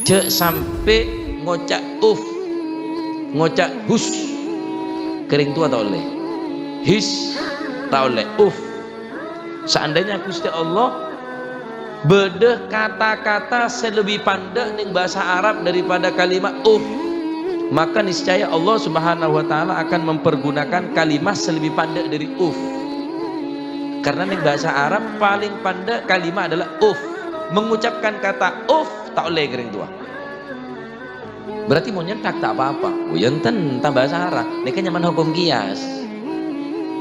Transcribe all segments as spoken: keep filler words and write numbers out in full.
Jhâ' sampè' ngoca' "uff", ngoca' "hus". Ka rèng towa ta' ollè. "His", ta' ollè. "Uff". Seandainya Gusti Allah bâdâ kata-kata sè lebbi pandâ' neng bhâsa Arab daripada kalimat "uff", maka niscaya Allah Subhanahu wa Ta'ala akan mempergunakan kalimat sè lebbi pandâ' dâri "uff". Karena neng bhâsa Arab palèng pandâ' kalimat adalah "uff". Mengucapkan kata "uff" ta' ollè ka rèng towa. Berarti mon nyènthak ta' pa-apa. Oh, ya enten, tambâ sara. Nèka nyamana hokom kiyas.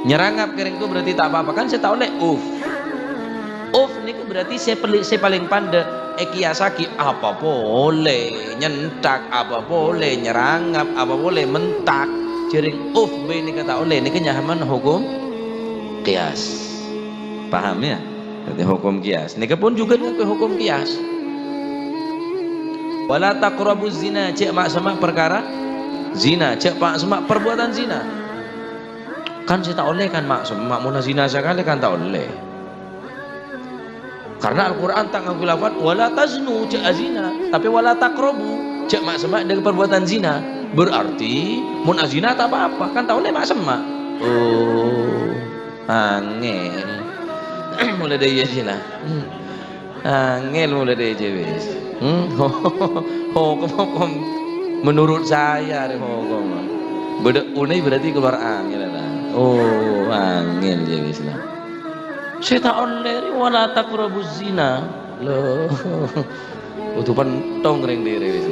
Nyerangap ka rèng towa berarti ta' pa-apa. Kan sè ta' ollè "uff". "Uff" nèka berarti sè peli-, sè palèng pandâ'. Èkiyasaghi apa polè, nyènthak apa polè, nyerangap apa polè, menthak. Jhâ' rèng "uff" bhâi nèka ta' ollè. Nèka nyamana hokom kiyas. Paham, ya? Berarti hokom kiyas. Nèka pon jhughân ngangghâi hokom kiyas. "Wala taqrabuz zina", jhâ' ma'-, semma' parkara zina, jhâ' ma'-, semma' perbuatan zina. Kan sè ta' ollè kan ma'-, semma', mon azina sakalè kan ta' ollè. Karena Al-Qur'an ta' ngangghuy lafat "wala taznu", jhâ' azina, tapè "wala taqrabu", jhâ' ma'-, semma' dâri perbuatan zina. Berarti mon azina ta' pa-apa, kan ta' ollè ma'-, semma'. Oh. Angèl. Mulai dâri iyâ, Cina. Hmm. Angèl mulai dâri iyâ, wis. Hmm. Hokom-hokom menurut saya, arè hokom. Bâdâ unèng berarti keluar angèl, ta? Oh, angèl, iyâ, wis, lah. Sè ta' ollè rè, "Wala taqrabuz zina." Loh. Kodhu pentong rèng dhiri wis.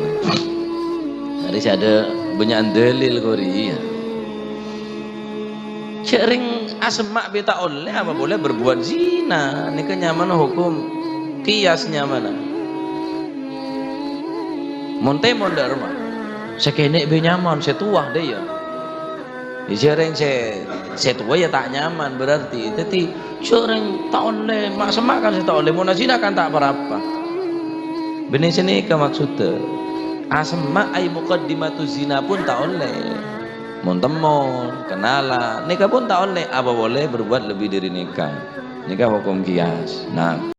Arè sè adâ' bânnya'an dalil kori, ya. Jhâ' rèng asemma' bhâi ta' ollè apa polè berbuat zina. Nèka nyamana hokom kiyas nyamana. Mon tèmon dâ' remma. Sè kènè' bhâi nyaman, sè towa dâ' iyâ. Jhâ' rèng sè, sè towa ya ta' nyaman berarti. Dhâddhi, jhâ' rèng ta' ollè, ma'-, semma' kan sè ta' ollè, mon azina kan ta' pa-rapa. Bânnè sè nèka maksodda. Asemma' ay muqaddimatu zina pon ta' ollè. Mon temmon, kenalan, nèka pon ta' ollè, apa polè berbuat lebih dari nèka. Nèka hokom kiyas. Nah.